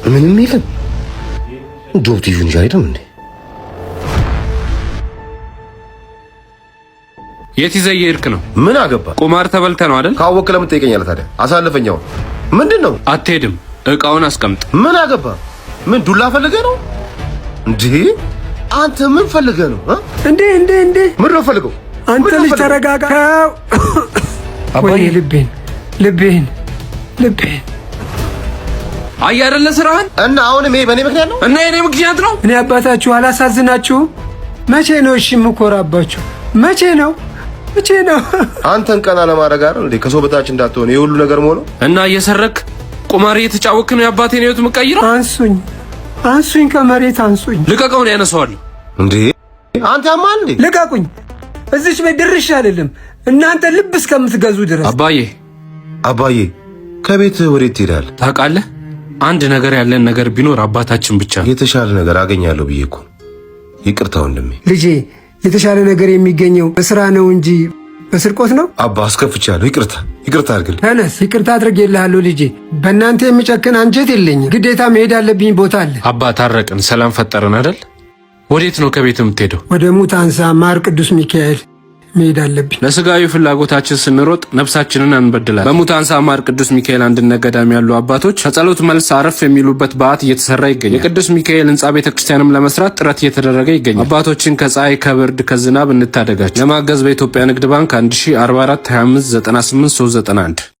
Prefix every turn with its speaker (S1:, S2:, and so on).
S1: ምንም የለም። ጆብ ቲቪን አይደለም እንዴ?
S2: የት ይዘህ እየሄድክ ነው?
S1: ምን አገባ?
S2: ቁማር ተበልተህ ነው አይደል?
S1: ካወቅህ ለምን ትጠይቀኛለህ ታዲያ? አሳልፈኛው ምንድን ነው?
S2: አትሄድም። እቃውን አስቀምጥ።
S1: ምን አገባ? ምን ዱላ ፈልገህ ነው እንዴ? አንተ ምን ፈልገህ ነው?
S3: እንዴ እንዴ እንዴ!
S1: ምን ነው ፈልገው?
S3: አንተ ልጅ ተረጋጋ። ወይኔ ልቤን ልቤን ልቤን።
S2: አይ አይደለ ስራህን
S1: እና አሁንም ይሄ በእኔ ምክንያት ነው
S2: እና የኔ ምክንያት ነው
S3: እኔ አባታችሁ አላሳዝናችሁ? መቼ ነው እሺ የምኮራባችሁ? መቼ ነው መቼ ነው?
S1: አንተን ቀና ለማድረግ አይደል እንዴ ከሰው በታች እንዳትሆን ይሄ ሁሉ ነገር መሆኑ
S2: እና እየሰረክ ቁማር እየተጫወክ ነው የአባቴን ህይወት የምቀይረው?
S3: አንሱኝ፣ አንሱኝ፣ ከመሬት አንሱኝ።
S2: ልቀቀውን፣ ያነሳዋለሁ።
S1: እንዴ አንተ ያማል እንዴ?
S3: ልቀቁኝ! እዚች ቤት ድርሽ አይደለም እናንተ ልብ እስከምትገዙ ድረስ።
S2: አባዬ
S1: አባዬ ከቤት ወዴት ትሄዳለህ?
S2: ታውቃለህ፣ አንድ ነገር ያለን ነገር ቢኖር አባታችን ብቻ ነው።
S1: የተሻለ ነገር አገኛለሁ ብዬ እኮ። ይቅርታ ወንድሜ።
S3: ልጄ፣ የተሻለ ነገር የሚገኘው በስራ ነው እንጂ በስርቆት ነው?
S1: አባ አስከፍቻለሁ። ይቅርታ ይቅርታ አድርግልኝ።
S3: ተነስ፣ ይቅርታ አድርጌልሃለሁ ልጄ። በእናንተ የሚጨክን አንጀት የለኝም። ግዴታ መሄድ አለብኝ ቦታ አለ።
S2: አባ ታረቅን፣ ሰላም ፈጠርን አይደል? ወዴት ነው ከቤት የምትሄደው?
S3: ወደ ሙታንሳ ማር ቅዱስ ሚካኤል መሄድ አለብኝ።
S2: ለስጋዊ ፍላጎታችን ስንሮጥ ነፍሳችንን አንበድላለን። በሙታንሳ ማር ቅዱስ ሚካኤል አንድነት ገዳም ያሉ አባቶች ከጸሎት መልስ አረፍ የሚሉበት በዓት እየተሰራ ይገኛል። የቅዱስ ሚካኤል ህንጻ ቤተክርስቲያንም ለመስራት ጥረት እየተደረገ ይገኛል። አባቶችን ከፀሐይ ከብርድ ከዝናብ እንታደጋቸው። ለማገዝ በኢትዮጵያ ንግድ ባንክ 1044 25 98 391።